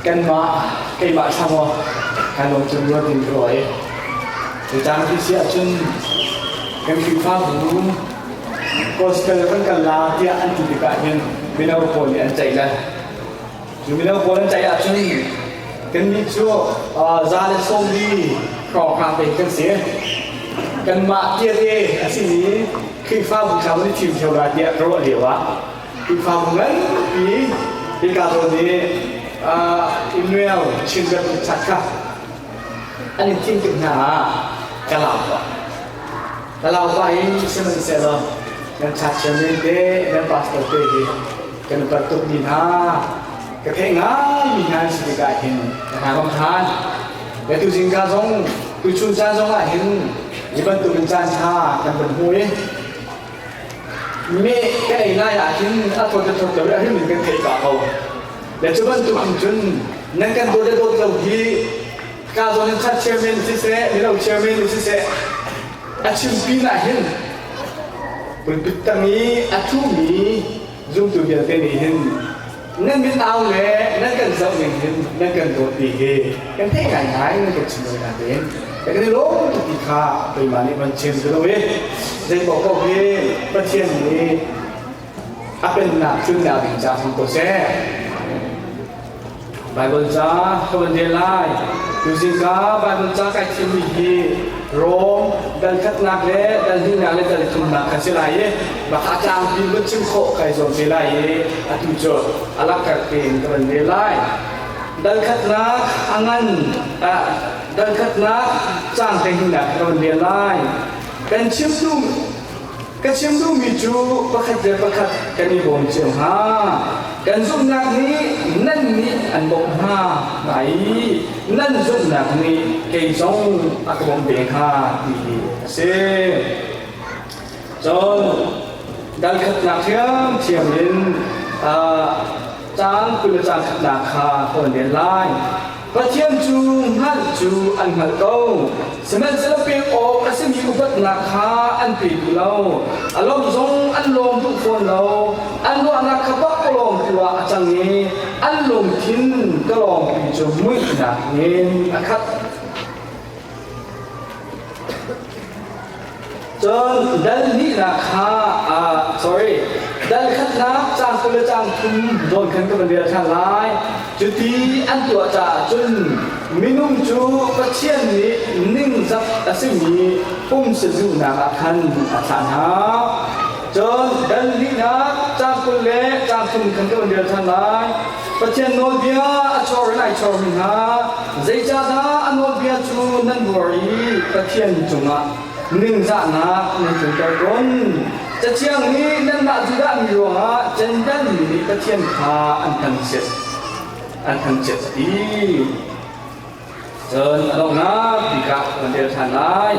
Kanmah keimah thla maw kan lawm cem rua tin ka ruah i tucaan ti si ahcun kan Khrihfabu gospel kan kal la tiah an ti tikah hin mino pawl nih an ceih le cu mino pawl an ceih ahcun kannih cu 140 hrawnghrang te kan si. Kanmah tiate a simi Khrihfabu thla kan i thim theo lai tiah ka ruah lio ah Khrihfabu nganpi hika zawn i Immanuel Chin Baptist Church kha an i thim tik hna ah ka lau pah. Ka lau pah i sihmanhsehlaw kan church chairman te, kan pastor te hi kan upat tuk mi hna, ka theih ngaimi hna an si tikah hin ka hna ngam than. Le tu zingka zong, tuchun caan zong ah hin hi bantuk in caan ṭha kan van hmu i meh kan ei lai ah hin a thawt a thawt lo i a hrim in kan theih pah ko. Le cu bantuk in cun nan kan dawt le dawt lo hi ka zawn in church chairman siseh, mino chairman siseh a chim pin ah hin pulpit tang i a ṭhumi zumtu vialte nih hin nan min au le nan kan zoh ning hin nan kan dawt ti hi kan theih ngaingai nan kan chim lo nain kan i lawm tuk ti kha keimah nih van chim ka duh i zei paohpaoh hi Pathian nih a pennak tlunnak ding ca hmang ko seh. Baibal ca ka van rel lai. Tuzing ka Baibal ca kai thimmi hi Rom dal khatnak le dal hnihnak le dal thumnak kan si lai i baka tlangpi van chim khawh kai zuam te lai i atu cu a lakkar tein ka van rel lai. Dal khatnak a ngan dal khatnak caang te hnihnak ka van rel lai. Kan chim duh Ka chim duhmi cu pakhat le pakhat kan i bawm cio hnga. Kan zumhnak nih nan nih an bawmh hna lai i nan zumhnak nih kei zong a ka bawmh ve hnga ti hi a si. Cun dal khatnak ṭhiamṭhiam in caan 20 le caan khatnak kha ka van rel lai. Pathian cu hngalh cu an hngalh ko, sihmanhsehlaw pek awk a simi upatnak kha an pe duh lo. A lawmh zong an lawm duh fawn lo. An ruahnak kha pakpalawng tu ah a cang i an lungthin kalawngpi cu muihnak in a khat. Cun dal hnihnak kha sorry dal khatnak caang 20 le caang 30 zawn khan ka van rel ṭhan lai. Cuti an tuah caah cun minung cu Pathian nih ningzak a simi pumsazuhnak ah khan a thlah hna. Cun dal hnihnak caang 20 le caang 30 khan ka van rel ṭhan lai. Pathian nawlbia a chor in ai chormi hna zeicahdah a nawlbia cu nan buar i Pathian cungah ningzahnak nan tlunter tawn? Cathiang nih nanmah Judah mi ruangah Jentail mi nih Pathian kha an thangchiat an thangchiat a ti. Cun a donghnak bik ah kan rel ṭhan lai.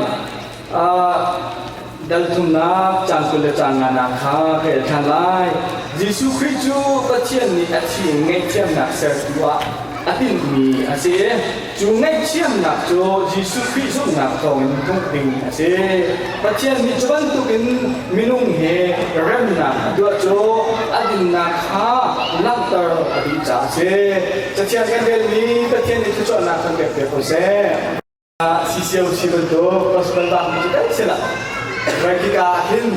Dal thumnak caan 20 le caan nganak kha ka el ṭhan lai. Jesuh Khrih cu Pathian nih a thi in ngaihthiamnak sertu ah a tinhmi a si. Cu ngaihthiamnak cu Jesuh Khrih zumhnak thawngin hmuh ding a si. Pathian nih cu bantukin minung he remnak a tuah cu a dinnak kha langhter a duh caah a si. Cathiang kan relmi Pathian nih thluachuahnak kan pek piak ko seh. CCOC bantuk gospel bak mi cu kan si la. Vai kika ah hin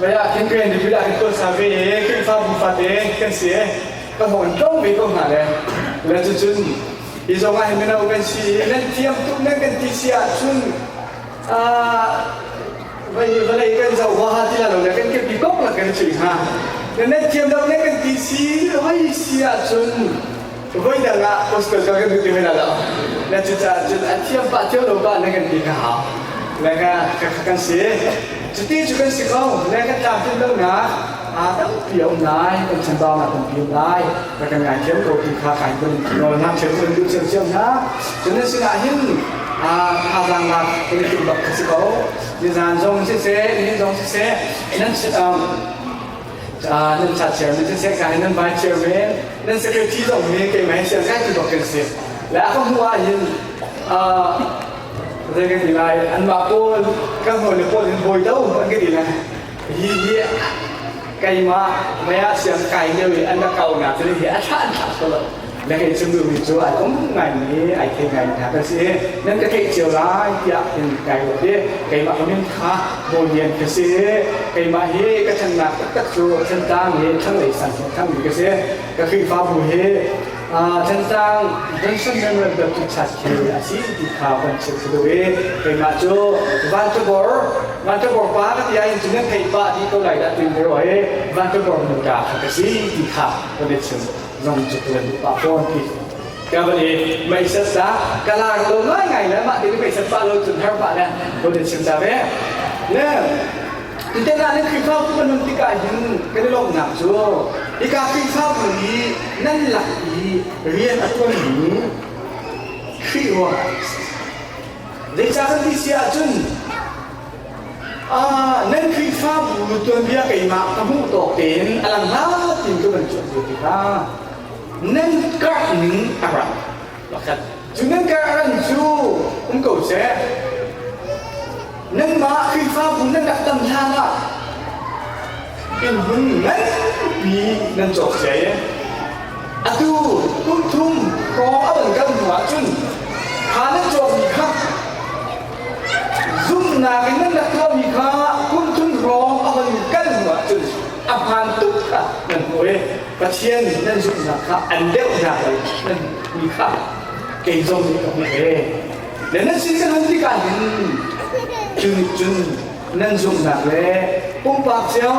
vai ah khin kan ni ah hin tuan sa ve e Khrihfabu fate kan si e ka hong tlong ve ko hna le le cu cun hi zong ah hin mino kan si nan thiam tuk nan kan ti si ahcun vai vawlei kan zoh huaha ti la lo le kan kepi kok la kan chui hnga nan thiam lo nan kan ti si hoi si ahcun voi dang ah gospel ka kan ti hoi lo na cucaah cun a thiam pah thiam lo pah na kan ti ka hau le ka kan si cuti cu kan si ko le kan tlamtlin lo na a tampi a um lai kan chambaunak tampi um lai ka kan ngai thiam ko ti kha kai kun nawl nak thiam kun duh siam siam hna cun nan sinah hin thazaang lak kan i tum bak ka si ko nizan zong siseh nihin zong siseh nan nan cha chairman siseh ka nan vice chairman nan secretary zong hi keimah hi siang kai tu bak kan si le a ka hmuh ah hin zei kan ti lai anmah pawl kan hawi le pawl in bawi do an ka ti le hi hi keimah maya siang kai lio i an ka kau nak hi a thlah an thlah lo. Na kei chim duhmi cu ai um ngaimi, ai thei ngaimi hna kan si i nan ka theih cio lai tiah in kai ruat i keimah ka min kha Bawi Lian ka si i keimah hi ka ṭhannak taktak cu Thantlang hi thlanglei sang hin ṭhangmi ka si. Ka Khrihfabu hi Thantlang Johnson Memorial Baptist Church khi a si ti kha kan chim ka duh i keimah cu Vanṭhabor Vanṭhabor pa ka ti ahhin cu nan theih pah dih ko lai dah tiin ka ruah i Vanṭhabor nuta kha ka si ti kha kan i chim zong cu ka duh pah fawn ti ka van i meisat ta ka lar lo ngai ngai le mah ti meisat pah lo cun har pah le kan i chim ta ve le Tuten ah nan Khrihfabu kan um tikah hin kan i lawmhnak cu hika Khrihfabu nih nan lak i rian a ṭuanmi Khrih ruangah zeicah kan ti si ahcun nan Khrihfabu tuanbia keimah ka hmuh tawk tein a lang hlat tiin ka van cuanh ve tikah nan karh ning a rang pakhat cu nan karh a ran cu um ko seh. Nanmah Khrihfabu nan rak tam hlan ah innhmun nganpi nan cawk cia i atu kum thum hrawng a van kal hnu ahcun kha nan cawkmi kha zumhnak in nan rak tuahmi kha kum thum hrawng a van kal hnu ahcun a hmaan tuk kha nan hmuh i Pathian nan zumhnak kha an deuhnak lei nan mi kha kei zong nih ka hmuh ve. Le nan sin kan um tikah hin cu nih cun nan zumhnak le pumpak cio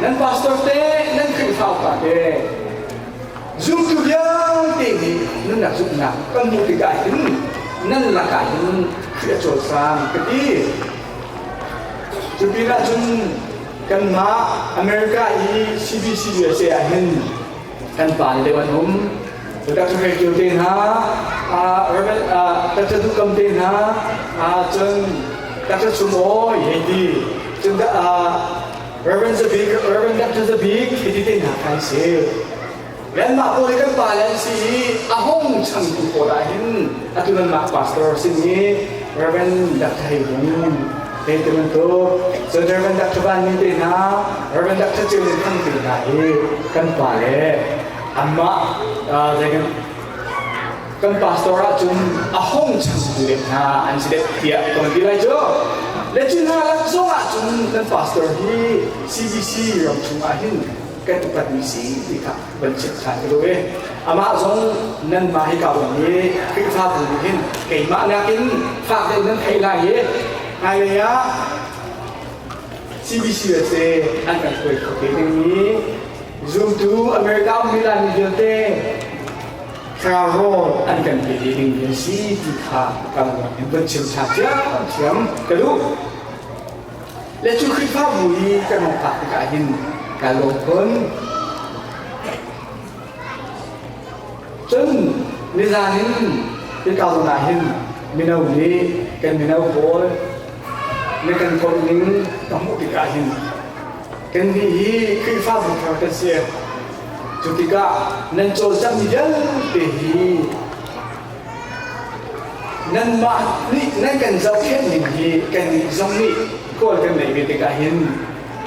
nan pastor te nan Khrihfa upa te zumtu vialte nih nunnak zumhnak kan hmuh tikah hin nan lakah hin Khrih a cawlcang ka ti. Cu pinah cun kanmah America i CBC USA ah hin kan pa le deuh an um. Dr. Hre te hna, Reverend Dr. Duh Kam te hna, cun Dr. Chum Awi hei ti, cun Reverend Zabik, Reverend Dr. Zabik hei ti te hna kha an si. Nanmah pawl hi kan pa le an si i a hung changtu pawl ah hin atu nanmah pastor sin i Reverend Dr. Hei Hung hei ti bantuk cun Reverend Dr. Van Ni te hna Reverend Dr. Ceu Lin Thang te hna hi kan pa le anmah kan pastor ah cun a hung changtu deuh hna an si deuh tiah ka van ti lai cu. Le cu hna lak zong ah cun kan pastor hi CBC ram chung ah hin kan upatmi si ti kha van chim ṭhan ka duh i amah zong nanmah hi ka vong i Khrihfabu nih hin keimah nakin fak deuh nan theih lai i hmailei ah CBCUSA an kan hruai kho te dingmi zumtu America ummi Laimi vialte thlarau an kan pe te dingmi an si ti kha kan in van chim ṭhan thiamthiam ka duh. Le cu Khrihfabu i kan hung phak tikah hin kaa lawm khun. Cun nizan in hika zawn ah hin mino nih kan mino pawl na kan komh ning ka hmuh tikah hin kannih hi Khrihfabu thar kan si. Cu tikah nan cawlcanghmi vialte hi Nanmah nih nan kan zohkhenh ning hi kannih zong nih kawl kan neih ve tikah hin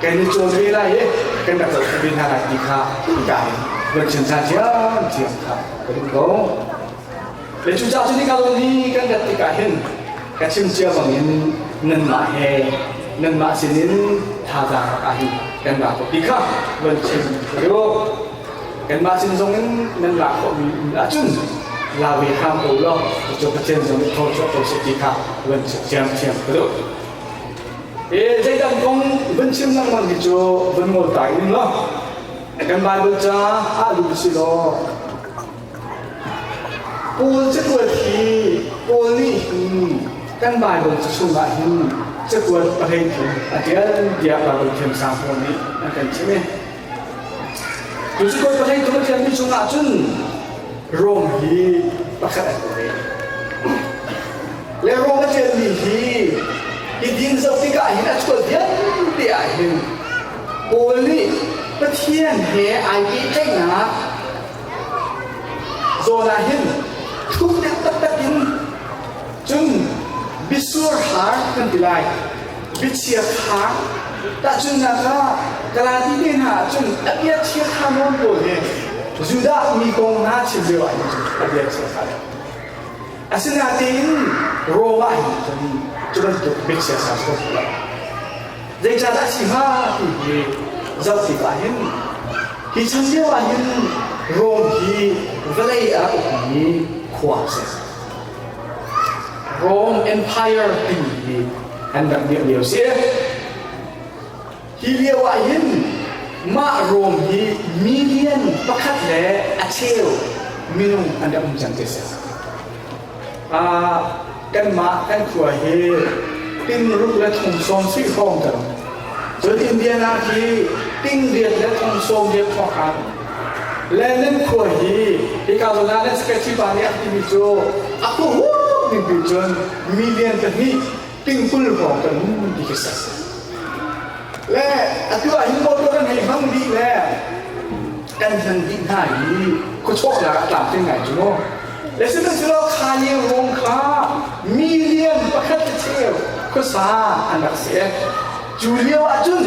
kan i cawn ve lai i kan rak zohkhenh ve hna lai ti kha hika hin van chim ṭhan ṭhiamṭhiam kha ka duh ko. Le cucaah cu nika lawng hi kan rat tikah hin ka chim cia bangin nanmah he nanmah sinin thazaang rak ah hin kan ra ko ti kha van chim ka duh. Kanmah sin zong in nan lak khawhmi um ahcun la ve hram ko law cu Pathian zong nih thawchuah ko seh ti kha van chim thiamthiam ka duh. E zeidang kong van chim lengmang hi cu van ngol ta in law kan Bible ca ah lu si law Paul cakuat hi Paul nih hin kan Bible ca chungah hin cakuat pahei thum a ṭial tiah Bible thiamsang pawl nih an kan chimh i Cu cakuat pahei thum a ṭialmi chungah cun Rom hi pakhat an ve. Le Rom a ṭialmi hi hi din zoh tikah hin a chuah vialte ah hin Paul nih Pathian he ai pehtlaihnak zawn ah hin thuk deuh taktak in cun bisur har kan ti lai biachia kha tahchunhnak ah Galati te hna ah cun a bia chia kha nawn pawl hi. Judah mi kong hna chim lio ah hin cun a bia siasa deuh. Asinain Rom ah hin cun cu bantuk bia siasa cu kan hmu lo. Zeicahdah a si hnga ti hi zoh tikah hin hi chan lio ah hin Rom hi vawlei a ukmi khua a si. Rome Empire timi hi an rak dirh lio si. Hi lio ah hin mah Rome hi million pakhat le a cheu minung an rak um cang ti si. Kanmah kan khua hi ting ruk le thong sawm si hrawng kan cun Indiana hi ting riat le thong sawm riat thong le nan khua hi hika zawn ah nan secretary pa nih a timi cu a huam ning pi cun million pahnih ting kul hrawng kan um ti khi si. Le atu ah hin motor kan hei hmang dih le kan hman dih hna i khuachawhnak a tlamtling ngai cu mu. Le sihmanhsehlaw kha lio rong kha million pakhat le cheu khuasa an rak si. Cu lio ahcun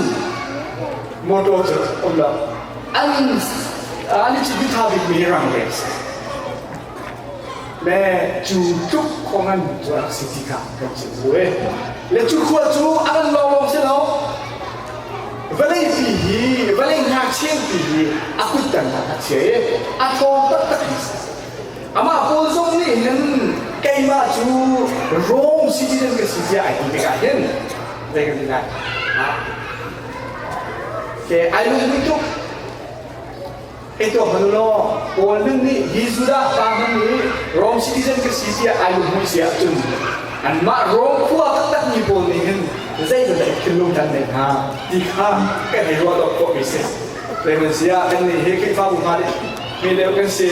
motor cu um lo. An an i cit tha bikmi rang le si. Le cu tluk khuangan cu a rak si ti kha kan chim bu e. Le cu khua cu a kan lawnglawng si lo. Vawlei pi hi vawlei ngakchian pi hi a kuttan ah a chia i a ṭhawng taktak mi si. Amah Paul zong nih hin keimah cu Rome citizen ka si tiah ai ti tikah hin zei kan ti lai? Ke ai lungmui tuk. Hei tuak hmanh u law Paul nun nih hi Judah pa hmanh nih Rome citizen ka si tiah ai lungmui si ahcun anmah Rome khua taktak mi pawl nih hin zeibantuk thinlung kan neih hnga ti kha kan hei ruah dawk khawh mi si. Zeihmanh ah kan nih hi Khrihfabu hna nih mi deuh kan si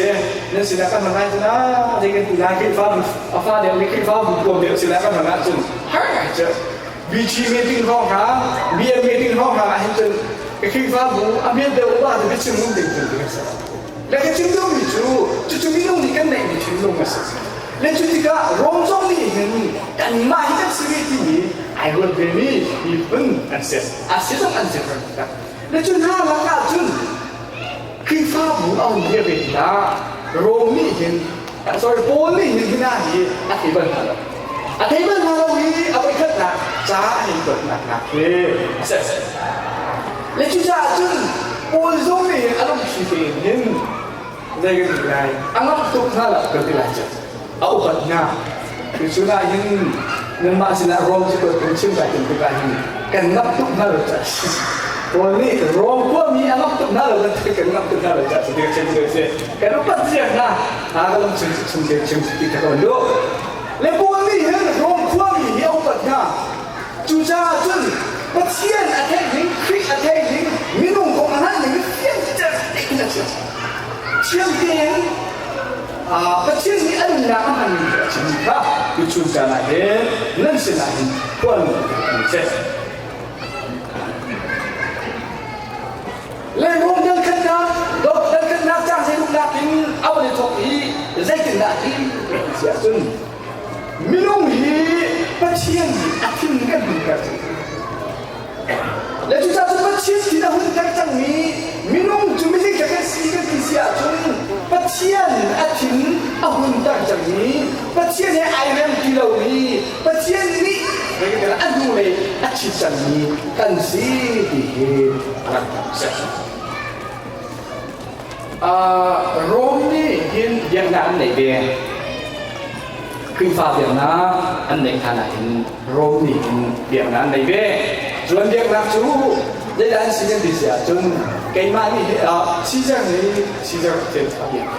nan sinah kan hman ahcun ah zei kan ti lai Khrihfabu a fa deuh nih Khrihfabu tuam deuh sinah kan hman ahcun har ngai cu BG meeting hrawng hrang BM meeting hrawng hrang ah hin cun Khrihfabu a mian deuh upa cu biachim um ding thil kan si. Le ka chim duhmi cu cucu minung nih kan neihmi thinlung a si. Le cu tikah Rom zong nih hin kanmah hi kan si ve timi ai ruat vemi miphun an si. A si zong an si ran. Le cu hna lakah cun Khrihfabu a um ve ve tikah Rom nih hin sorry Paul nih hin hina hi a thei bal hna lo. A thei bal hna lo i a voikhatnak ca an in kuatnak nak hi a si. Le cucaah cun Paul zong nih hin a lungthli tein hin zei kan ti lai a ngamh tuk hna lo kan ti lai cu a upat hna. Tuchun ah hin nanmah sinah Rom cu kan chim kai tim tikah hin kan ngamh tuk hna lo ca Paul nih Rom khuami a ngamh tuk hna lo kan kan ngamh tuk hna lo ca si chim si kan upat ziak hna ha ka lung chim chim chim ti ka kan duh. Le Paul nih hin Rom khuami hi a upat hna. Cucaah cun Pathian a theih ding, Khrih a theih ding, minung kong a hngalh ding fianter tein a chim. Thiang tein Pathian nih a nunnak a hmanmi cu a chimmi kha tuchun caan ah hin nan sinah hin phuan an si. Le Rom dal khatnak, dal khatnak caang zeiruknak in a van i thawk i zeitindah ti si ahcun minung hi Pathian nih a thin kan hunter cang. Le cucaah cun Pathian thin a hunter cangmi minung cu mizei kan si kan ti si ahcun Pathian a thin a hunter cangmi Pathian he ai rem ti lomi Pathian nih a hnulei a chit cangmi kan si ti hi a rak si. Rom nih hin biaknak an neih ve. Khrihfa biaknak an neih hlan ah hin Rom nih hin biaknak an nei ve. Cun biaknak cu zeidah an si kan ti si ahcun keimah nih Caesar nih Caesar Pathian kha biak.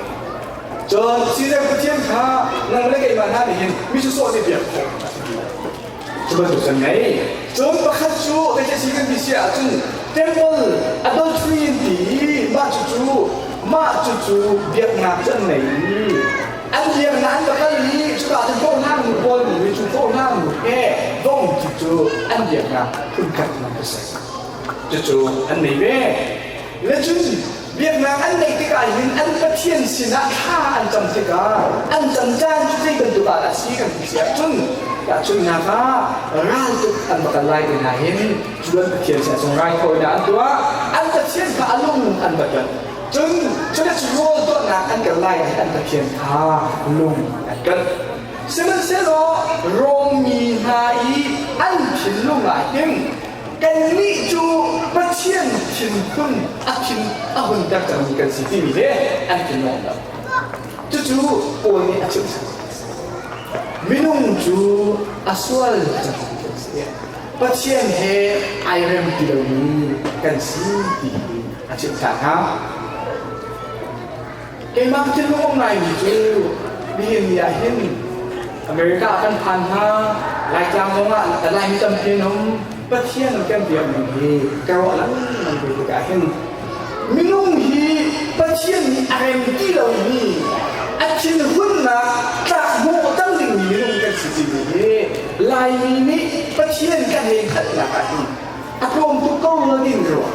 Cun Caesar Pathian kha nang le keimah hna nih hin mi sawsawh nih biak khawh a si ti lo. Cu bantuk kan ngei. Cun pakhat cu zeiti si kan ti si ahcun temple adultery in ti i mah cucu mah cucu biaknak cu an ngei i an biaknak an va kal i cuka cun kawhnak nu pawl nih cu kawhnak nu he vong ti cu an biaknak phunkhat nan a si. Cucu an nei ve. Le cun biaknak an neih tikah hin an Pathian sinah thla an cam tikah an cam caan cu zei bantuk ah dah si kan ti si ahcun tahchunhnak ah raltuk an va kal lai te hna hin cu an Pathian sinah cun raithawinak an tuah an Pathian kha a lung an va ton cun cun a cu. an kal lai ah an Pathian kha lung an kanh. Sihmanhsehlaw Rom mi hna i an thinlung ah hin kannih cu Pathian thinhun a thin a hunter cangmi kan si timi he an thinlung lo. Cucu Paul nih a chimh. Minung cu a sual cangmi kan si. Pathian he ai rem ti lomi kan si ti hi a chimh than hna. Keimah thinlung um ngaimi cu nihin ni ah hin America kan phan hna, Laitlang zong ah Laimi tampi an um, Pathian kan biak ning hi ka ruah lengmang ve tikah hin minung hi Pathian nih a rem ti lomi a thinhunnak tlak hnawh cang dingmi minung kan si timi hi Laimi nih Pathian kan hei hngalhnak ah hin a tlawm tuk ko rua ding rua.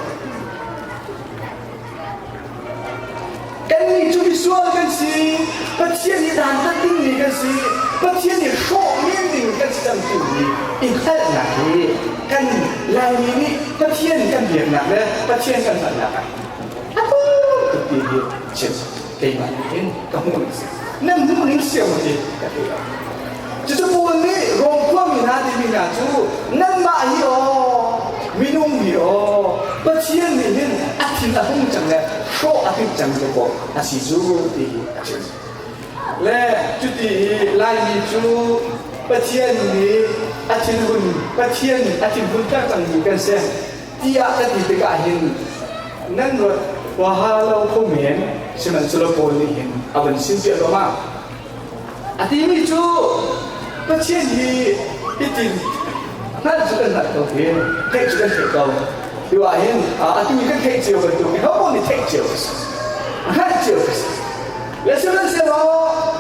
Kannih cu misual kan si, Pathian nih dantat dingmi kan si, Pathian nih hrawh men ding kan si cang timi i hngalhnak hi kan Laimi nih Pathian kan biaknak le Pathian kan hngalhnak ah a tlawm tuk ti hi chim keimah nih hin ka hmuh ning si. Nan hmuh ning sia maw ti ka thei lo. Cucu Paul nih Rom khuami hna timi hna cu nanmah hi aw, minung hi aw, Pathian nih hin a thin a hung cang le hrawh a timh cang cu kaw a si cu ti hi a chim. Le cuti i Laimi cu Pathian nih a thinhun Pathian a thinhunter cangmi kan si tiah kan ti tikah hin nan ruat huaha lo kho men sihmanhsehlaw Paul nih hin a van simpiah ruangah A timi cu Pathian hi hitin hngalh cu kan hngalh ko hi, theih cu kan theih ko. Tu ah hin atu i kan theih cio bantuk hi hopoh nih theih cio ka si. Hngalh cio ka si. Le sihmanhsehlaw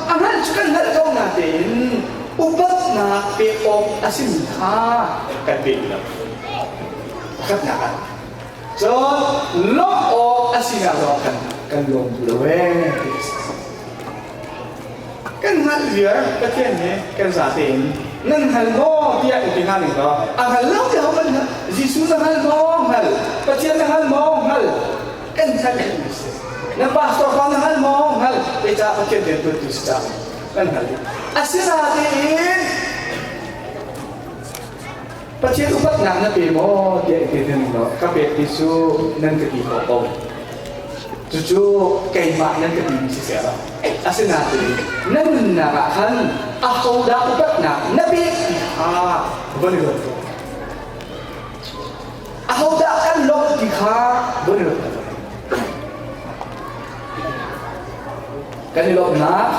a hngalh cu kan hngalh ko natein upatnak pek awk a simi kha kan pe lo. Pakhatnak ah cun lawmh awk a sinak zong kan kan lawm duh lo ee ti a si. Kan hngalh viar Pathian he kan zate in nan hngal maw tiah in ti hna ning law a hngal lo ti ho kan Jesuh na hngal maw hngal Pathian na hngal maw hngal kan hngal mi si na pastor pa na hngal maw hngal zeicah Pathian rian tuantu si caah kan hngal asinain Pathian upatnak na pe maw tiah i ti ning law ka pek ti cu nan ka ti khawh ko. Cucu keimah nan ka timi siseh lo. Asinain nan nunnak ah khan ahodah upatnak na pek ti kha von i ruat tuah. Ahodah kan lawmh ti kha von i ruat tuah. Kan i lawmhnak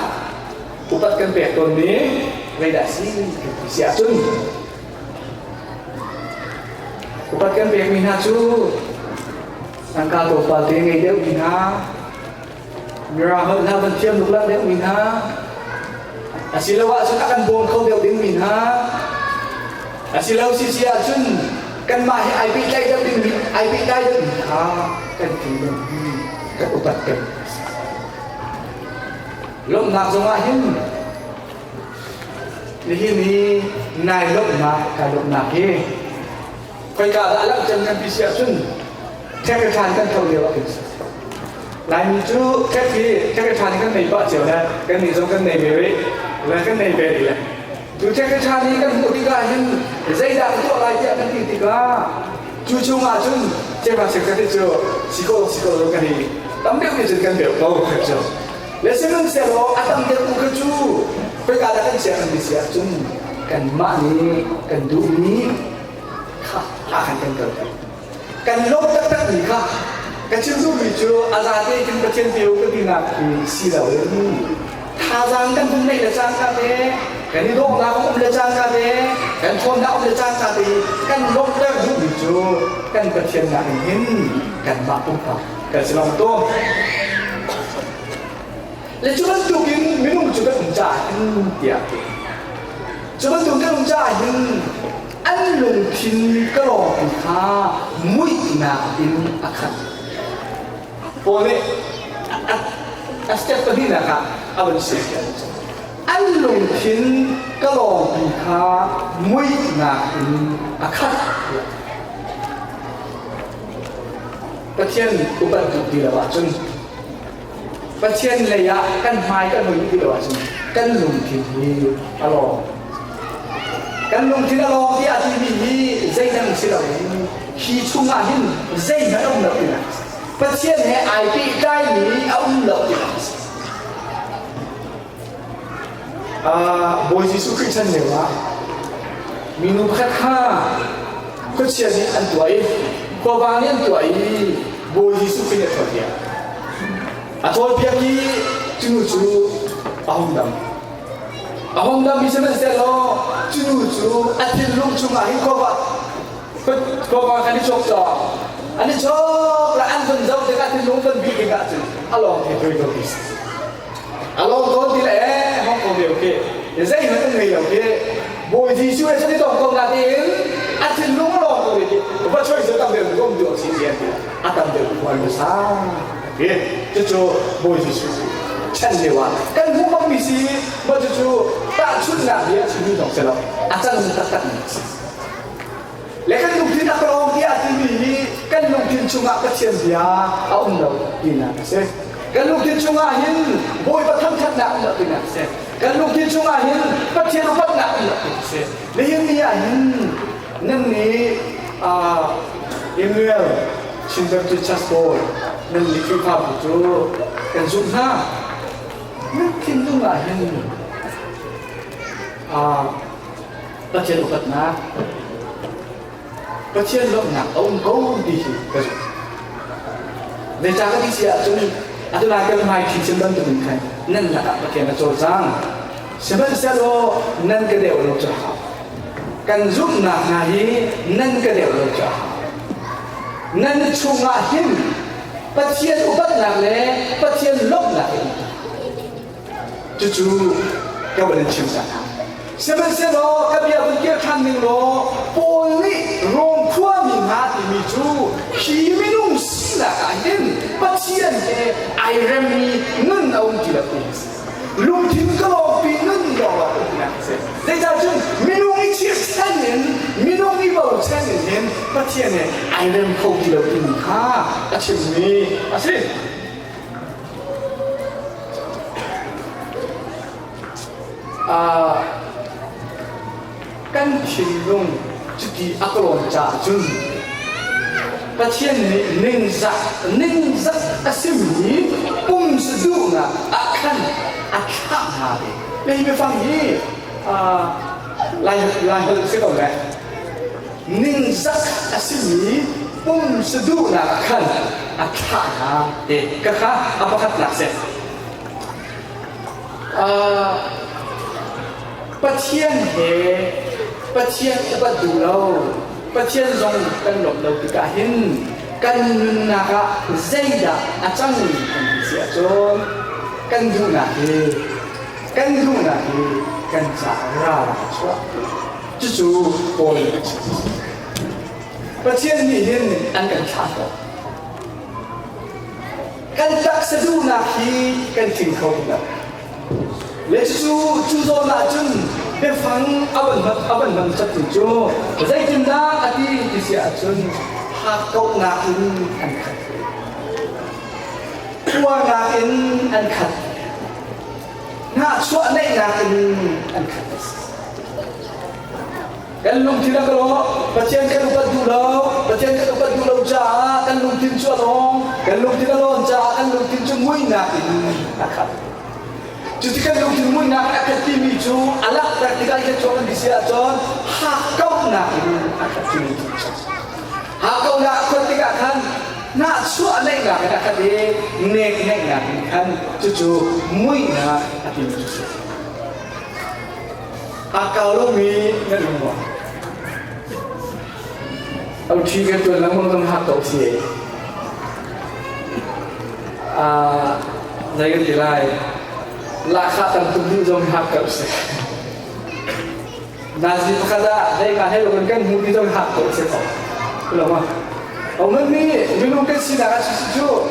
upat kan pek tawnmi zeidah a si kan ti si ahcun upat kan pekmi hna cu tangka tlawmpal te ngei deuhmi hna mirang holh hna van thiam luklak deuhmi hna asiloah cun a kan bawm kho deuh dingmi hna asilo sisi ahcun kanmah he ai pehtlaih deuh dingmi ai pehtlai deuhmi kha kan thinlung hi kan upat peng. Lawmhnak zongah hin nihin hi nai lawmhnak kai lawmhnak hi khoika dah a langh cem kan ti si ahcun ṭhek thlan kan tho lio ah khin si. Laimi cu ṭhek hi ṭhek thlan kan nei pah cio le kan nih zong kan nei ve rih le kan nei ve rih le cu ṭhek thlan hi kan hmuh tikah hin zeidah ka tuah lai tiah kan ti tikah cu chungah cun cepa cheukhat hi cu si ko si ko kan i tam deuh nih cun kan beuh ko cu le sihmanhsehlaw a tam deuh kha cu khoika dah kan chiah kan ti si ahcun kanmah nih kan duhmi kha a kan kan kal kan lawm taktakmi kha ka chim duhmi cu a zate in Pathian peu ka tinak hi si loin thazaang kan hun neih le cangka te kan i dawhnak um le cangka te kan ṭhawnnak um le cangka te kan lawmhter duhmi cu kan Pathian nakin hin kanmah pumpak kan si long tawn le cu bantukin minung cu kan um caah hin tiah ti cu bantuk kan um caah hin an lungthin ka lawngpi kha muihnak in a khat Paul nih a step pahnihnak ah a van siapiak. An lungthin ka lawngpi kha muihnak in a khat. Pathian upat duh ti lo ahcun. Pathian lei ah kan hmai kan hoi ti lo ahcun kan lungthin hi a lawng. Kan lungthin a lawng tiah a timi hi zeidang si loin hi chungah hin zeihmanh a um lo tinak a si. Pathian he ai pehtlaimi a um lo tinak a si. Bawi Jesuh Khrih chan lio ah minu pakhat kha khuachia nih an tuah i khuavang nih an tuah i Bawi Jesuh Khrih nih a ṭhawl A ṭhawlpiak i cu nu cu a hung dam. A hung dam i sihmanhsehlaw cu nu cu a thinlung chungah hin khuavang khuavang kan i chawk cawk. An i chawk la an vun zoh tikah thinlung van bih tikah cun a lawng the thoi ko ti. A lawng tawn ti le eh hong ko deu khi. Zeihmanh an ngei lo khi. Bawi Jesuh he cun i tong ko na tiin a thinlung a lawng ko ti. Va choi cu tam deuh kom deuh si ti an ti. A tam deuh hual hmasa. Hi cucu Bawi Jesuh chan lio ah kan hmuh bangmi si mah cucu tahchunhnak bia chimmi zong si lo a cang taktak mi a si. Le kan lungthin a kalawng tiah a timi hi kan lungthin chungah Pathian bia a um lo tinak a si. Kan lungthin chungah hin Bawipa thangthatnak um lo tinak a si. Kan lungthin chungah hin Pathian upatnak um lo tinak a si. Nihin ni ah hin nan nih Emmanuel Chin Baptist Church pawl nan nih Khrihfabu cu kan zumh hna. Nan thinlung ah hin Pathian upatnak, Pathian lawmhnak a um ko ti hi ka zumh. Zeicah ka ti si ahcun atu lai kan hmai thi chin bantukin khan nan lakah Pathian a cawlcang. Sihmanhsehlaw nan ka deuh lo caah kan zumhnak hna hi nan ka deuh lo caah nan chungah hin Pathian upatnak le Pathian lawmhnak in Cucu ka van in chim ta hna. Sihmanhsehlaw ka bia vun kir ṭhan ning law Paul nih Rom khuami hna timi cu hi minung sinak ah hin Pathian he ai remmi nun a um ti lo ti a si. Lungthin ka lawngpi nun lawng a um tinak a si. Zeicah cun minung i chirhchan in minung i bochan in hin Pathian he ai rem kho ti lo timi kha a chimmi a si. Kan thinlung cuti a ka lawn caah cun Pathian nih ningzak ningzak a simi pumsa duhnak ah khan a thlah hna ve. Hi biafang hi Lai Lai holh si ko le. Ningzak a simi pumsa duhnak ah khan a thlah hna ti ka kha a pakhatnak si. Pathian he Pathian upat duh lo, Pathian zong kan lawmh lo tikah hin kan nunnak ah zeidah a cang kan ti si ahcun kan duhnak hi kan duhnak hi kan caah ral a chuah. Cucu Paul nih a chim. Pathian nih hin an kan thlah ko. Kan taksa duhnak hi kan tling kho lo. Le cucu cu zawn ah cun biafang a van a van hman chattu cu zeitindah a ti ti si ahcun hakkauhnak in an khat. Uarnak in an khat. Hnahchuah neihnak in an khat. Kan lungthin a ka lawh, Pathian kan upat duh lo, Pathian kan upat duh lo caah kan lungthin cu a lawng, kan lungthin a lawn caah kan lungthin cu muihnak in a khat. Cuti kan lungthin muihnak in a khat timi cu a langhter tikah i chuak kan ti si ahcun hakkauhnak in a khat cu lungthin cu. Hakkauhnak a khat tikah khan hnahchuah neihnak in a khat i nek neihnak in khan cucu muihnak a timi cu si. A kau lomi nan um maw? Au ṭhi kan ṭuan lengmang zong hak ko si. Zei kan ti lai? Lahkhah tam tuk duh zong hak ko si. Nazi pakhat ah zei ka hei kan kan hmu ti zong hak ko si ko. Lo ma? Au mi minung kan sinak ah cu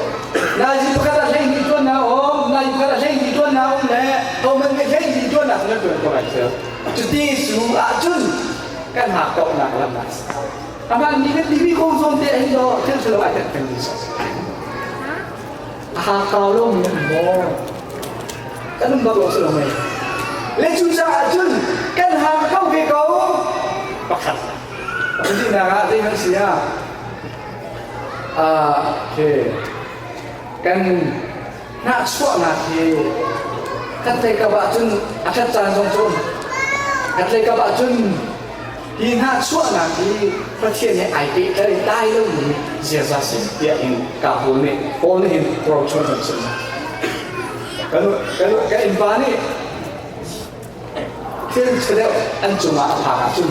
nazi pakhat ah 12 tuan na um, nazi pakhat ah 12 tuan na um le au man mi 12 tuan na kan tuan ko lai cu. Cuti su ahcun kan hak ko nak lam na. Aman ni kan timi ko zon te hin do thil thil ai kan kan ni. A hakkau lomi an um maw? Kan um bak lo si lo mei? Le cucaah cun kan hang ko ve ko. Pakhat. Pahnihnak ah zeihmanh si ah okay. Kan hnahchuahnak hi khatlei kap ahcun a ṭhat caan zong cu um. Khatlei kap ahcun hi hnahchuahnak hi Pathian he ai pehtlaih lai lomi ziaza si tiah hin ka Paul nih Paul nih hin rochuan kan chim. Kan kan kan innpa nih thil ṭha an cungah a phak ahcun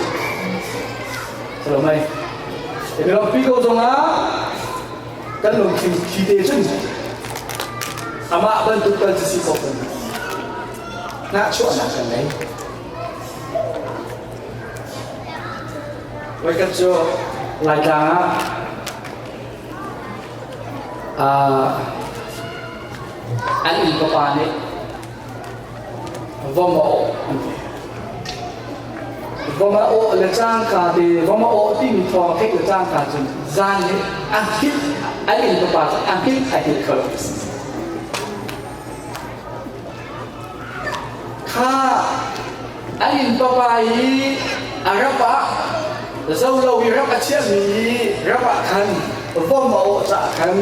Salomai Pi ko zongah kan lungthin thi te cun amah bantuk tal cu si ko kan hnahchuahnak kan ngei. Voikhat cu Laitlang ah an inn pa nih vom a awh an ti. Vom a awh le cangka te vom a awh timi thawng theih le cangka cun zan nih a hngilh an inn pa cu a hngilh a hngilh kho lo. Kha an inn papa i a rap ah zo lo i rap a chiahmi i rap ah khan vom a awh caah khan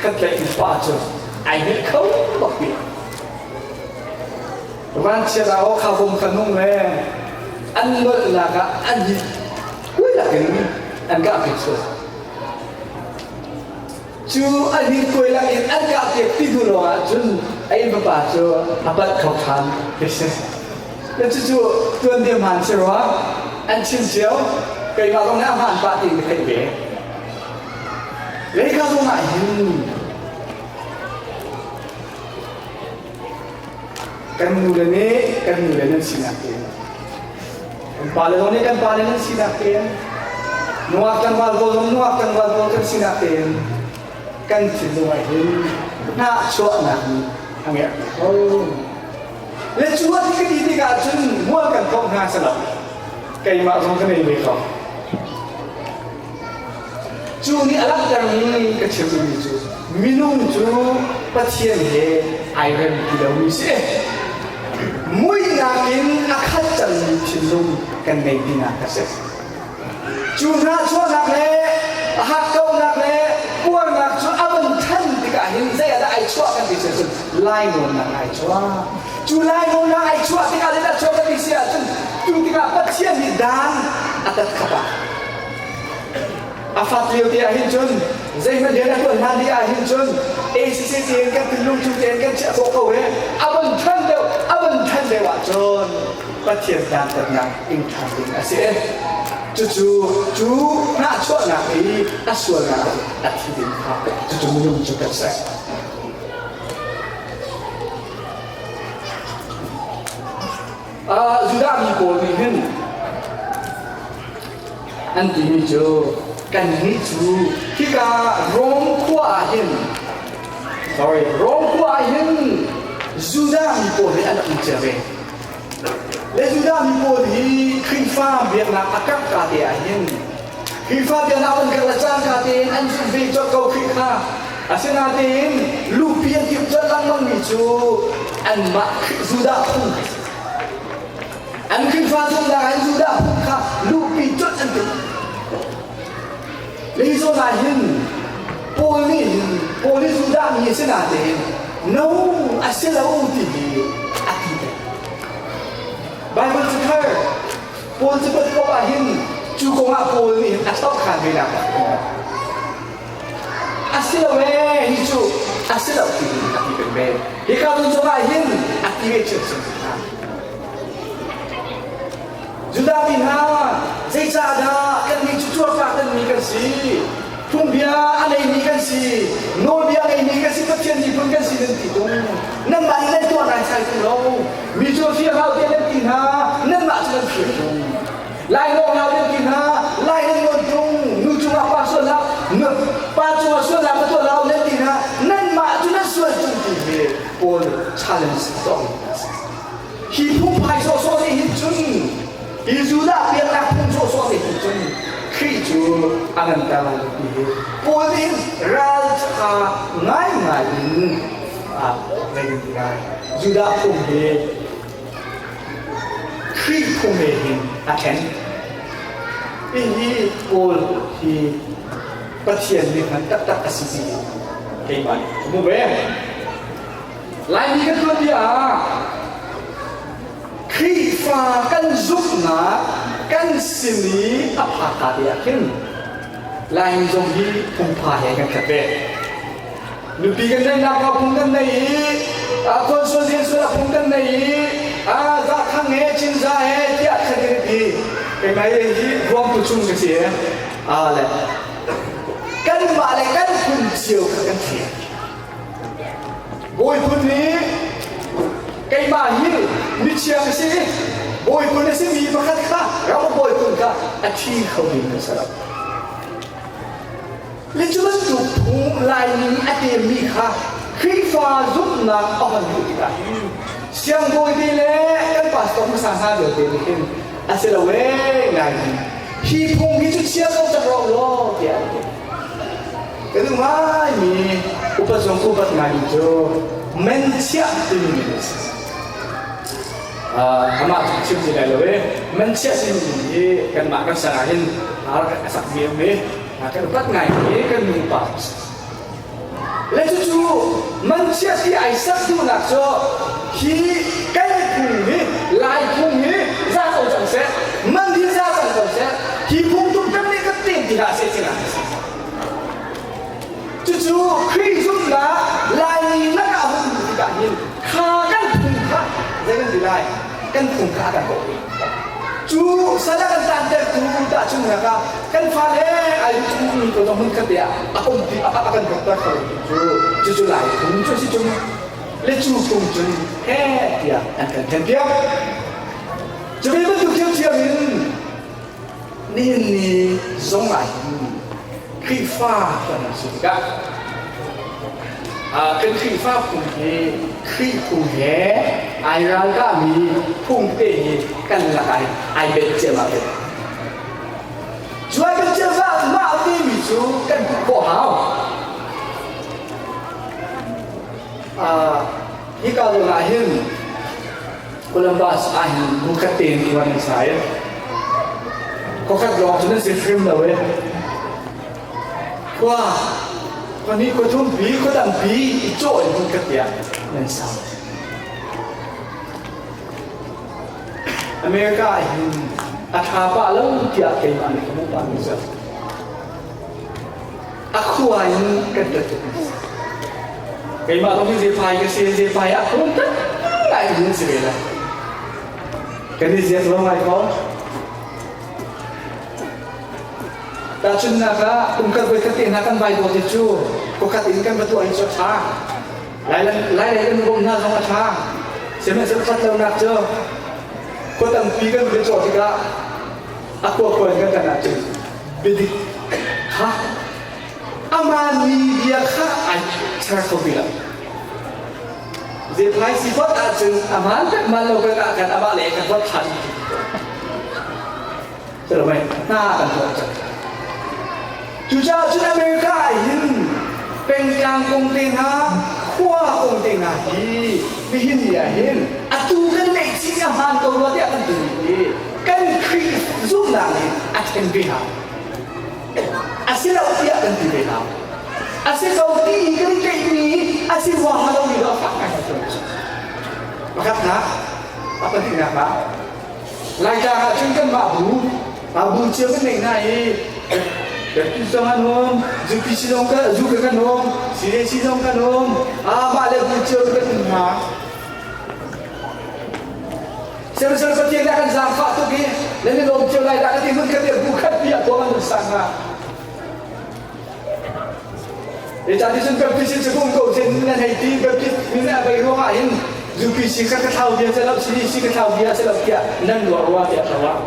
khatlei inn pa cu ai hngilh kho bak ti. Vanchiat ah aw kha vom kha nung le an nolhnak ah an hi kui lakin an kah piak sual. Cu an hi kuai lakin an kah piak ti hnu lawng ah cun a inn papa cu a palh kho ṭhan ti si. Cucu tuanbia hmaan si rua an chim cio keimah zong nih a hmaan pah ti ka theih ve. Lei kha zong ah hin Kan nule nih kan nule nan sinak tein kan pale zong nih kan pale nan sinak tein nungak tlangval pawl zong nungak tlangval pawl kan sinak tein kan thinlung ah hin hnahchuahnak nih a ngerh ko. Le cu a ti ka ti tikah cun mual kan phawk hna si lo. Keimah zong ka nei ve ko. Cu nih a langhtermi ka chim duhmi cu minung cu Pathian he ai rem ti lomi si. Muihnak in a khat cangmi thinlung kan ngei tinak a si. Cu hnahchuahnak le a hakkauhnak le puarnak cu a van than tikah hin zei ah dah ai chuah kan ti si ahcun lainawnnak ai chuah. Cu lainawnnak ai chuah tikah zeidah chuah kan ti si ahcun tu tikah Pathian nih dan a tat khap ah A fat lio te ah hin cun zeihmanh rian a tuan hlan dih ah hin cun ACC tein kan thinlung chung tein kan chiah khawh ko he a van than deuh a van than deuh ahcun Pathian dantatnak ing ṭhan ding a si. Cucu cu hnahchuahnak i a sualnak a thi ding kha cucu minung cu kan si. Judah mi pawl nih hin An timi cu kannih cu hika Rom khua ah hin sorry Rom khua ah hin Judah mi pawl hi an um cia ve. Le Judah mi pawl hi Khrihfa biaknak a karh ka te ah hin Khrihfa biaknak an karh le cangka tein an zumh ve colh ko Khrih kha. Asinain lupi an timh colh lengmang mi cu anmah Judah phung An Khrihfa zumhnak an Judah phung kha luhpi colh an duh. Lei zawn ah hin Paul nih hin Paul hi Judah mi a si natein no a si lo ti hi a ti peng. Bible cu thar Paul cu pat ko ah hin cu kong ah Paul nih hin a thlauh ve nak a si lo ee hi cu a si lo ti hi a ti peng ve. Hika zawn zong ah hin a ti ve ṭhiamṭhiam hna. Judah mi hna, zeicahdah kannih cu cuarpartanmi kan si? Phungbia a neimi kan si, nawlbia a ngeimi kan si, Pathian miphun kan si nan ti tung. Nanmah nih nan tuah naisai tung lo. Mi cu fir hau tiah nan ti hna, nanmah cu nan fir tung. Lai nawng hau nan ti hna, lai nan nawn tung. Nu cungah pa sualnak, pa cungah sualnak ka tuah lo nan ti hna, nanmah cu nan sual tung ti hi Paul challenge a tuahmi hna a si. Hi phungphai sawhsawh nih hin cun hi Judah biaknak phung sawhsawh nih hin cun Khrih cu a nganter lai lo ti hi Paul nih ralṭha ngaingai in a zei ti lai Judah phung hi Khrih phung he hin a thlen. Hihi Paul hi Pathian nih hman taktak a si ti keimah nih ka hmu ve. Laimi kan tuanbia ah Khrihfa kan zumhnak kan sin i a phakka te ah khin Laimi zong hi phungpha he kan khat ve. Nupi kan neihnak ah phung kan nei i khualsual riansual ah phung kan nei i zathang he cinza he tiah khan kan i ti. Keimah hi ruangtu chung ka si. Le kanmah le kan phun cio kha kan thiam. Bawi phun nih keimah hi mithiang a si bawi phun a simi pakhat kha ram bawi phun kha a thi kho ding kan si lo. Le cu bantuk phung Laimi a temmi kha Khrihfa zumhnak a hon luh tikah hin siangbawi te le kan pastor hmasa hna vialte nih hin a si lo ee Laimi hi phung hi cu chia ko cang rawh law tiah an ti. Ka duh ngaimi upat zong upat ngaimi cu menchiah timi min a si. Amah cu chim ti lai lo i menchiah timi min hi kanmah kan sang ah hin rak a sak mi a um i kan upat ngaimi kan nupa a si. Le cucu manchiah ti ai sak duhnak cu hi kan phung hi Lai phung hi za ko cang seh man hi za cang ko seh hi phung tuk kan nih kan tem ti hlah seh ti nak Cucu Khrih zumhnak Laimi lakah a hun tikah hin kha kan phung kha zei kan ti lai kan phung kha a kan kawh cu sal a kan tantertu tahchunhnak ah kan fale ai mi ko hmun khat te ah a um ti a kan kokter kho cu cucu Lai phung cu si cung le cu phung cun he tiah an kan then piak cu ve bantuk thiamthiam in Nihin ni zong ah hin Khrihfa kan si tikah kan Khrihfa phung hi Khrih phung he ai ralkahmi phung te hi kan lakah hin ai bet ciammam ve. Cu ai bet ciammam timi cu kan hmuh khawh hau. Hika zawn ah hin Columbus ah hin bukhat tein tuan an sa i khuakhat lawng cu nan si hrim lo i khua khuahnih khua thumpi khua tampi i cawh in hmunkhat tiah nan sa. America ah hin a ṭha pah lo tiah keimah nih ka hmuh pahmi cu a khua in kan tat tuk keimah zong hi zephai ka si zephai a khum tak ngai in si ve la kan i ziak lo ngai ko tahchunhnak ah kum khat voi khat te hna kan vai dawt hi cu khuakhat in kan va tuah hi cu a ṭha lai lai lei kan bawm hna zong a ṭha sihmanhsehlaw ṭhat lonak cu khua tampi kan va cawh tikah a khua khua in kan kan ahcun biadik kha aman mi bia kha ai char kho ti lo zephai si phot ahcun aman tak man lo kan ah kan amah le kan phot than Celawai hna kan tuah cang. Cucaah cun America ah hin pengtlang kong te hna, khua kong te hna hi nihin ni ah hin atu kan neih chih a hmaan ko rua tiah kan ti hi kan Khrih zumhnak nih a then ve hau. A si lo tiah kan ti ve hau. A si ko ti i kan i tleihmi a si huaha lomi dawh fak ngai kan Pakhatnak, a pahnihnak ah Laitlang ah cun kanmah bu bu cio kan neih hna i Baptist zong an um, ZUPC zong kan zu kan um, CAC zong kan um, mah le bu cio kan um hna. Sel Pathian dah kan zaangfah tuk i nan i lawm cio lai dah ka ti hmun khat bu khat pi ah tuah kan sang hna. Zeicahti cun Baptist cu kum ko cin nan hei ti Baptist min a bei ruangah hin UPC kha ka thlau bia si lo CDC ka thlau bia si lo tiah nan ruah rua tiah ka ruah.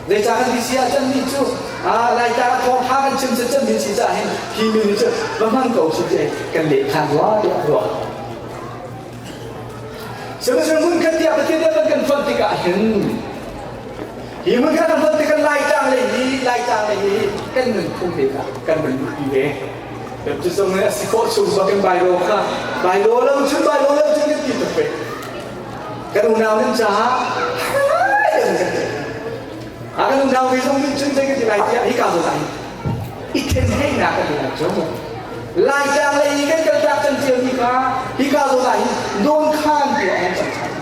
Zeicah kan ti si ah cun mi cu Laitlang ah thawngtha kan chim si cun min si caah hin hi mi nih cu va hmang ko si ti kan leh khan rua tiah ruah. Sihmanhsehlaw hmun khat tiah Pathian nih kan fonh tikah hin hi hmun khat kan fonh tikah Laitlang lei hi Laitlang lei hi. kan nunphung te kha kan van luhpi ve. Cu zong nih a si khawh chung bak in bailo kha bailo lo cun bailo lo cun kan ti tuk ve. Kan unau nan caah kan kan ti. A kan unau ve zong nih cun zei kan ti lai tiah hika zawn ah i then heinak kan ti lai cu. Laitlang lei i kan kaltak can ciami kha hika zawn ah hin nawn khan tuah an cang ṭhan.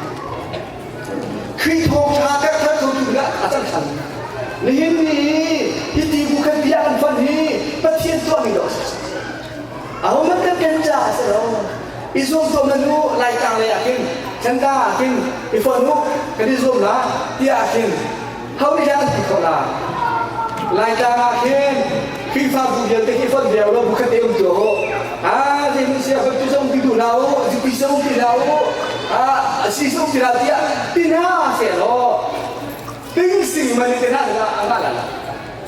Khrih thawngṭha karhter khotu dingah a cang ṭhan. Nihin ni i hiti bu kan bia kan fon hi Pathian tuahmi dawh a si. Ahohmanh kan kan caah a si lo. I zuam tuah hmanh u Laitlang lei ah khin Thantlang ah khin i fon u kan i zuam la tiah khin ho nih dah an ti khawh la? Laitlang ah khin Khrihfabu vialte hi fonh viau lo bukhat te um tuah u. Ah zei sia tu zong ti duh hlah u, zipi zong ti hlah u, ah si zong ti hlah tiah ti hna seh law ting sing man te hna la anga la la.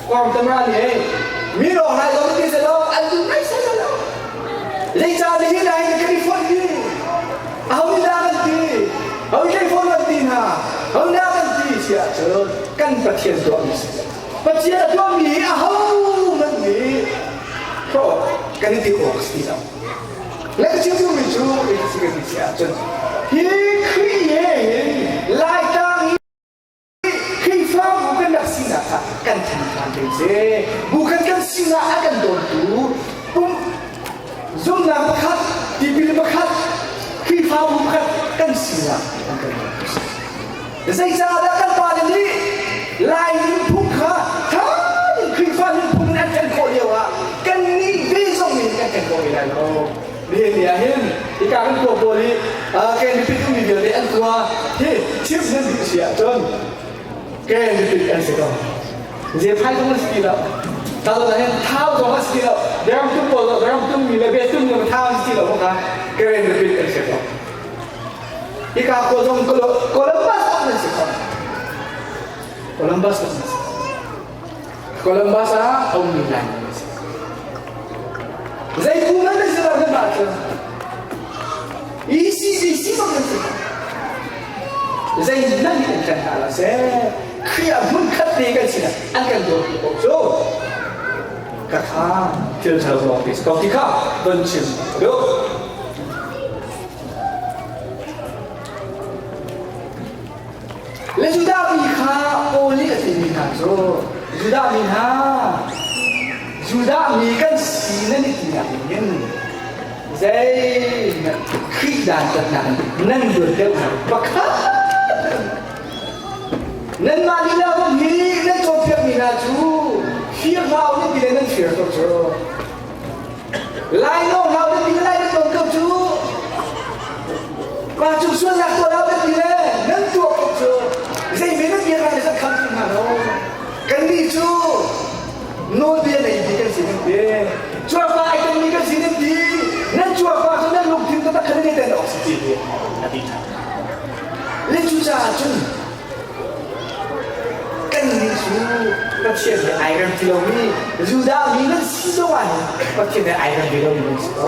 Kwang tamra ni ei mi ro hai lo ti se lo an tu nai se lo. Leica le hi lai kan i fonh ti. Aho nih dah kan ti? Ho nih phone kan ti hna? Ho dah kan ti siah cun kan Pathian tuahmi si. Pathian a tuahmi hi ahohmanh nih hrawh kan i ti awk a si lo. Le ka chim duhmi cu si kan ti siah cun hi Khrih he hin Laitlang hi Khrihfabu kan rak sinak kha kan than ding si. Bu kan kan sinak a kan dawntu pum zumnak pakhat, tipil pakhat, Khrihfabu pakhat kan sinak an kan dawntu si. Zeicahdah kan pale nih Lai nunphung kha ṭha in Khrihfa nunphung in an ṭhen khawh lioah kannih ve zong nih kan ṭhen khawh ve lai lo. Nihin ni ah hin hika kan khua pawl i ken biapit ummi vialte an khua hi chim nan duh si ahcun ken biapit an si ko. Zephai zong an si ti lo. Thau zong hin thau zong an si ti lo. Biaram tum pawl biaram tummi le bia tum le thau an si ti lo kha karen biapit an si ko. Hika khua zong Columbus nan si ko. Columbus nan si. Columbus ah a ummi lai nan si. Zei bu nan si lo nan mah cu. ECBC bang nan si. Zei nan kan kan hna la seh. Khrih ah hmun khat te kan si an kan dawt ko cu. Ka kha thil ṭha lo te ko ti kha don chim duh. Le Judah mi kha Paul nih a timi hna cu Judah mi hna Judah mi kan si nan i tinak in zei Khrih dantatnak nan luat deuh hna pakhat nanmah lila hi nan cawnpiakmi hna cu fir hlah u nan ti le nan fir ko cu Lai no hau nan ti lai nan ton ko cu. Pa cu sualnak tuah hau nan ti le nan tuah ko cu. Zei men nan bia kan kham ti hna lo. Kannih cu nawlbia nei mi kan si nan ti. Cuarpa ai kan mi kan si nan ti. Nan cuarpa cu nan lungthin taktak khan nan ten awk si ti hi a ti ṭhan. Le cucaah cun Kannih cu Pathian he ai rem ti lomi Judah mi nan si zongah hin Pathian he ai rem ti lomi nan si ko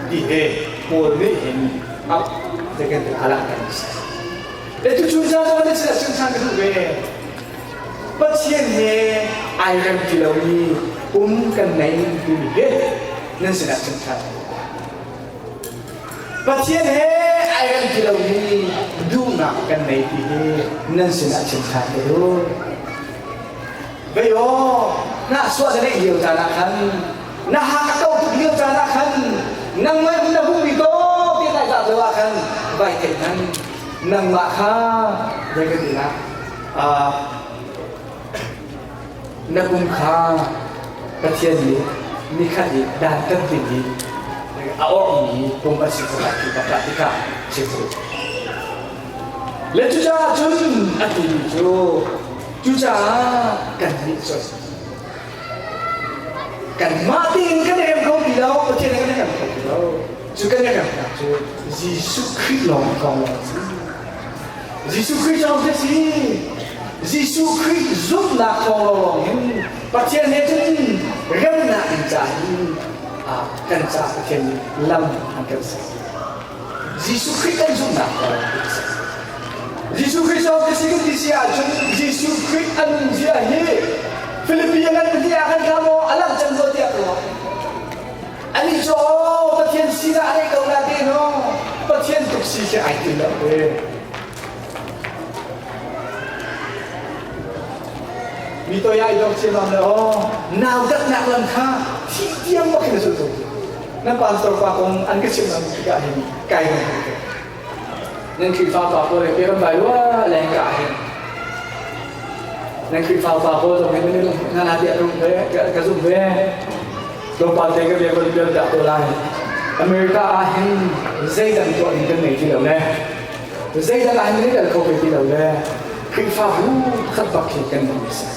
ti he Paul nih hin a zekan a langhter mi si. Le tuchun caan zong nan sinah chim ṭhan ka duh ve. Pathian he ai rem ti lomi pum kan nei timi hi nan sinah chim ṭhan ka duh. Pathian he ai rem ti lomi duhnak kan nei ti hi nan sinah chim ṭhan ka duh. Vei aw, nahsuah na neih lio caan ah khan, na hak a to tuk lio caan ah khan, nangmah na hmuhmi tawk te lai zah lo ah khan vai theih hmanh nangmah kha zei ka ti la na kum kha Pathian nih nikhat i dantat ding hi a orhmi pum a si ko lai ti bak ah tikah chim u. Le cucaah cun a timi cu cucaah kan nih cun kanmah tein kan i rem kho ti lo Pathian kan i rem kho ti lo cu kan i remnak cu Jesuh Khrih lawng thawng lawng a si. Jesuh Khrih lawng khi si. Jesuh Khrih zumhnak thawng lawnglawng hin Pathian he cun remnak in ca hin kan ca Pathian nih lam an kan ser. Jesuh Khrih kan zumhnak thawng kan ser. Jesuh Khrih lawng khi si kan ti si ahcun Jesuh Khrih a nunzia hi Philippi a ngan ti ah kan tla maw a lang cang ko tiah ka ruah. Ani cu Pathian sinah a neih ko na te no Pathian tuk si khi ai ti lo ve. Mi toi ai dong ciamam le aw nautatnak lam kha thih tiang bak in a sul ko. Nan pastor pa kong an ka chimh lam tikah hin kai nan ko. Nan Khrihfa pa pawl he kan bai rua leng ka hin. Nan Khrihfa pa pawl zong hin nan nan hati a rum ve ka zum ve. Tlawmpal te ka bia kan bial dah ko lai. America ah hin zeidang tuah ding kan ngei ti lo le zeidang ah hin kan kal kho ve ti lo le Khrihfabu khat bak khi kan hmu si.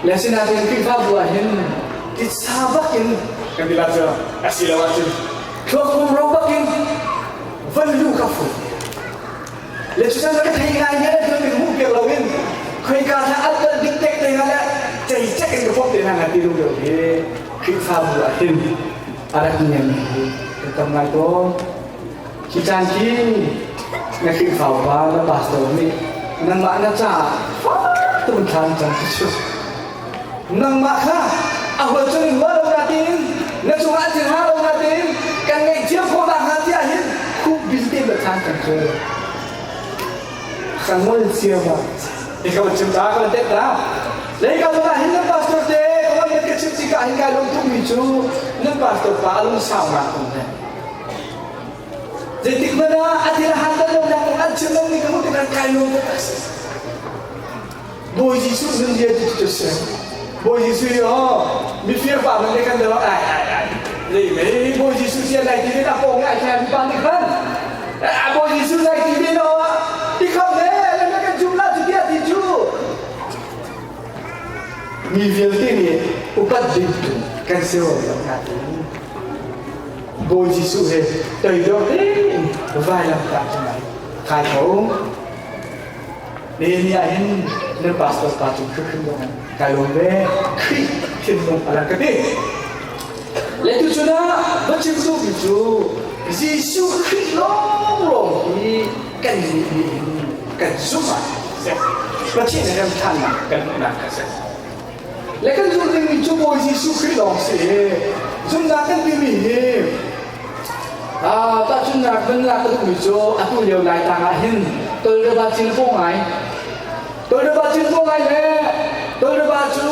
Le sinain Khrihfabu ah hin titsa bak in kan ti la cu asilo ahcun thluak rum ro bak in van lu ka fu. Le cucan ka thei ngai ngai le kan hmuh piak lo in khoika thla al bal dik tek te nga le cei cek in ka pop te na nga ti lu lo hi Khrihfabu ah hin a rak ngen hi kan tam ngai tawn. Khi caan khi na Khrihfa upa na pastor nih nangmah na caah fak tuk thla an cam ti cu. Nangmah kha a huat cun in hua lo na tiin na cungah thil ha lo na tiin kan ngaihthiam khawh nakhnga tiah hin khup bil te na thlan kan cu. Ka ngol cio ma. Hi ka chim ta ka tet ta. Lei ka zongah hin nan pastor te ka nan ka chim tikah hin kai lung tuk mi cu nan pastor pa a lung sau nak kong he. Zeitik hmanh ah a thil a han lo nak kong an chim lo mi ka hmuh tikah kai lung tuk a si. Bawi Jesuh nunzia cu cu si. Bawi Jesuh hi aw mifir pa man le kan dalo ai ai ai. Lei mei Bawi Jesuh sia lai ti a pawng ai thai mi pa nih khan a Bawi Jesuh lai ti ve no ti kham le le na kan zum la cu tiah ti cu mi vialte nih upat ding kan si ro lo na ti Bawi Jesuh he toidor tein vailam tah cungah kai ko. Nehemiah hin nan pastor pa cung hrimhrim zong kai lawm ve. Khrih thinlung a rak ka ti. Le tuchun ah va chim duhmi cu Jesuh Khrih lawnglawng hi kan nih nih hin kan zumh ah seh. Pathian remthannak kan hmuhnak kha seh. Le kan zumh dingmi cu Bawi Jesuh Khrih lawng si. Zumhnak kan timi hi tahchunhnak kan lak ka duhmi cu atu lio Laitlang ah hin tolreba cin paw ngai. Tolreba cin paw ngai le tolreba cu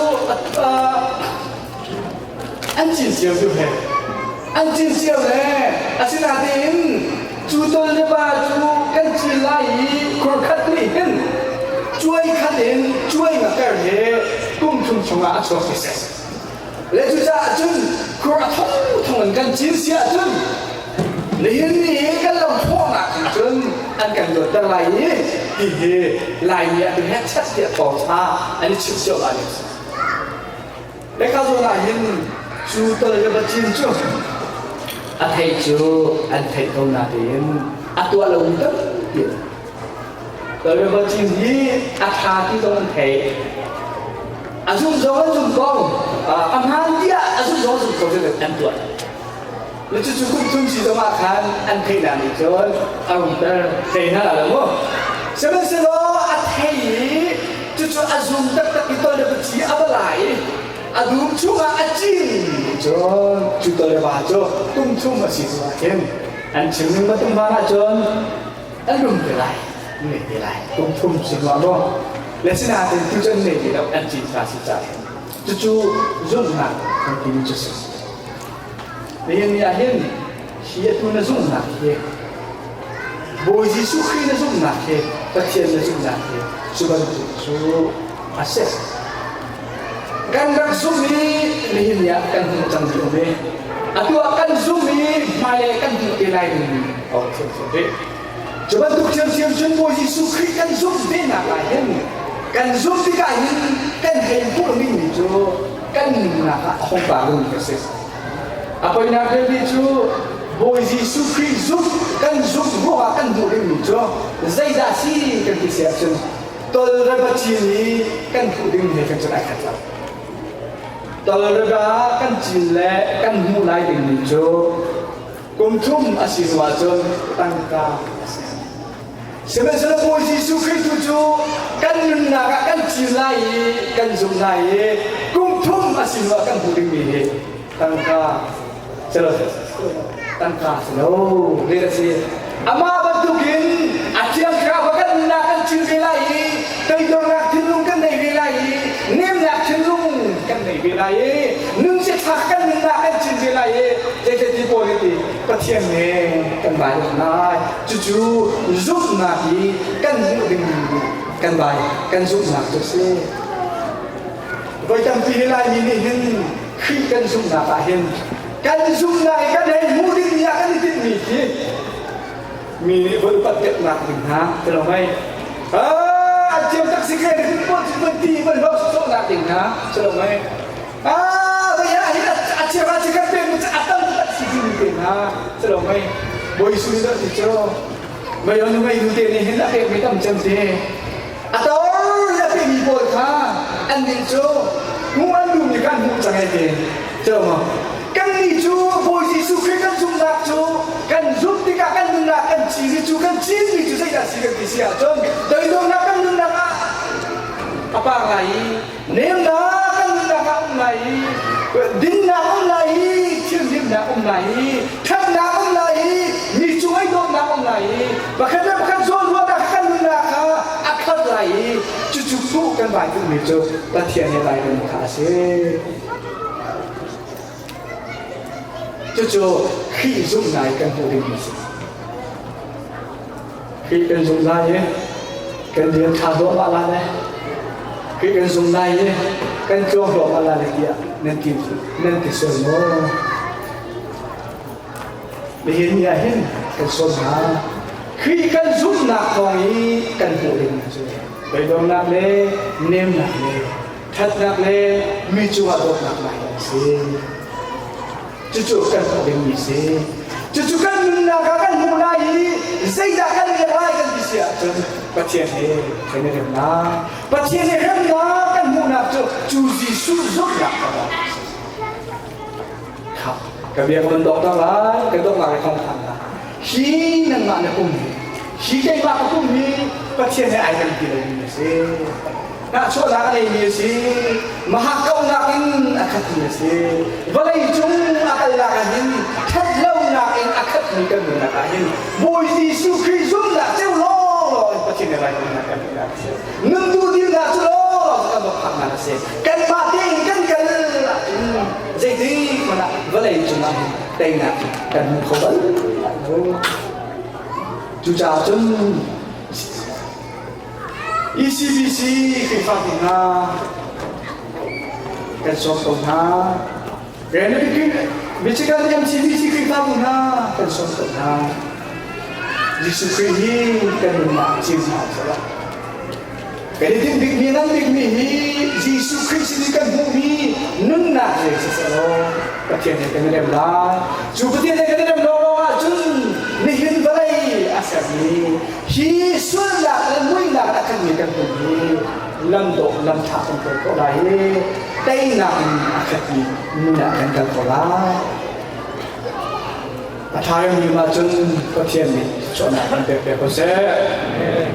an cin cio cu he. An cin cio le asinain cu tolreba cu kan cin lai i khur khat nih hin cuai khat in cuai ngaker he kum thum chungah a chuak ti seh. Le cucaah cun khur a thong thong in kan cin si ahcun nihin ni hi kan lo thawhnak in cun an kan luatter lai i ti hi Laimi ah cun hekchat tiah thawngṭha an i chimh cio lai. Leka zawn ah hin cu tol le bacin cu a theih cu an theih ko natein a tuah lo mi tampi an tol le bacin hi a ṭha ti zong an theih a zum zong an zum ko a hmaan tiah a zum zong an zum ko an tuah le cucu kum thum si zong ah khan an theihnak nih cun a rumter thei hna lo mu sihmanhsehlaw a thei i cucu a zum taktak i tol le paci a va lai i a dum chungah a cin cun cu tol le va cu tum thum a si hnu ah khin an chim ning bantuk van ah cun an rum te lai nei te lai kum thum si hnu ah maw le sinain tu cu an nei ti lo an cin fa si caah cucu zumhnak kan timi cu si. Nihin ni ah hin hi atu na zumhnak hi Bawi Jesuh Khrih na zumhnak hi Pathian na zumhnak hi cu bantuk cu a si. Kan rak zumh i nihin ni ah kan hmuh cang mi um i atu ah kan zumh i hmailei kan hmuh te lai dingmi a um thiamthiam rih. Cu bantuk thiamthiam cun Bawi Jesuh Khrih kan zumh venak ah hin kan zumh tikah hin kan hei hmuh dingmi cu kan nunnak ah a hung pa dingmi a si. A poinak vialte cu Bawi Jesuh Khrih zumh kan zumh ruangah kan hmuh dingmi cu zeidah si kan ti si ahcun tolreba cin i kan hmuh dingmi he kan cun ai khat lo. Tolreba kan cin le kan hmuh lai dingmi cu kum thum a si hnu ahcun tangka a si. Sihmanhsehlaw Bawi Jesuh Khrih tu cu kan nunnak ah kan cin lai i kan zumh lai i kum thum a si hnuah kan hmuh dingmi hi tangka silo tangka silo le a si. Amah bantukin a thiang thlarau kha kan nunnak kan cin ve lai i toidornak thinlung kan nei ve lai i nemnak thinlung kan nei ve lai i nunsiathlak kan nunnak kan cin ve lai i zeicati pawl nih ti Pathian he kan bai lai. Cucu zumhnak i kan hmuh dingmi kan bai kan zumhnak cu a si. Voi tampi hi Laimi nih hin Khrih kan zumhnak ah hin kan zumhnak i kan hei hmuh dingmi ah kan i tinhmi khi mi nih voi upat deuhnak ding hna ti lo mei an thiam tak si khe kun pon ti van hlawh sawhnak ding hna si lo mei Ah, vei ah hin a chia a chia kan pek mu a tam tak si ti te hna si lo mei Bawi Jesuh nih ti cu mei on mei nu te nih hin a pek mi tam cem te a tor a pe mi pawl kha an nih cu hmuh an duh mi kha an hmuh cang ai te cu ma kan nih cu Bawi Jesuh Khrih kan zumhnak cu kan zumh tikah kan nunnak kan cin cu kan cin mi cu zeidah si kan ti si ahcun toidornak kan nunnak ah a par lai i Nemnak kan nunnak ah um lai i dinnak um lai i thianghlimnak um lai i ṭhatnak um lai i mi cung ei dawtnak um lai i pakhat le pakhat zawnruahnak kan nunnak kha a khat lai i cucu fuh kan vai duhmi cu Pathian he vai kan kha a si. Cucu Khrih zumhnak i kan hmuh dingmi a si. Khrih kan zumh lai i kan rian ṭha duahmah la le Khrih kan zumh lai i kan tluang duahmah la le tiah nan ti nan ti sual maw? Nihin ni ah hin kan sawm hna. Khrih kan zumhnak thawng i kan hmuh ding cu toidornak le nemnak le ṭhatnak le mi cungah dawtnak lai an si. Cucu kan hmuh dingmi si. Cucu kan nunnak ah kan hmuh lai i zeidah kan riak lai kan ti si ahcun Pathian he kan i rem lai. Pathian he remnak kan hmuhnak cu cu Jesuh zumhnak kan Kha ka bia kan dok ta lai, ka dok lai khong than la. Hi nangmah na pum hi, hi keimah ka pum hi Pathian he ai kan ti lomi a si. Nahchuahnak a neimi a si. Mahakauhnak in a khatmi a si. Vawlei cung a kalnak ah hin ṭhatlonak in a khatmi kan nunnak ah hin Bawi Jesuh Khrih zumhnak ceu lawnglawng in Pathian he raithawinak kan ngeihnak a si. Nun duhdimnak cu lawnglawng kan phaknak a si. Kanmah tein kan kal ahcun zeitik hmanh ah vawlei cungah hin teinak kan hmu kho bal lo. Cucaah cun ECBC Khrihfabu hna kan sawm ko hna. Michigan MCBC Khrihfabu hna kan sawm ko hna. Jesuh Khrih hi kan nunnak cin hna usih. Kan i tinh bikmi nan bikmi hi Jesuh Khrih sin kan hmuhmi nunnak le siselaw Pathian he kan i rem lai. Cu Pathian he kan i rem lawnglawng ahcun nihin vawlei a sermi Hi sualnak le muihnak a khatmi kan pum hi lam dawh lam ṭha kan kawl khawh lai i teinak in a khatmi nun ah kan kal kho lai. A ṭha mi ah cun Pathian nih chuahnak kan pek ve ko seh.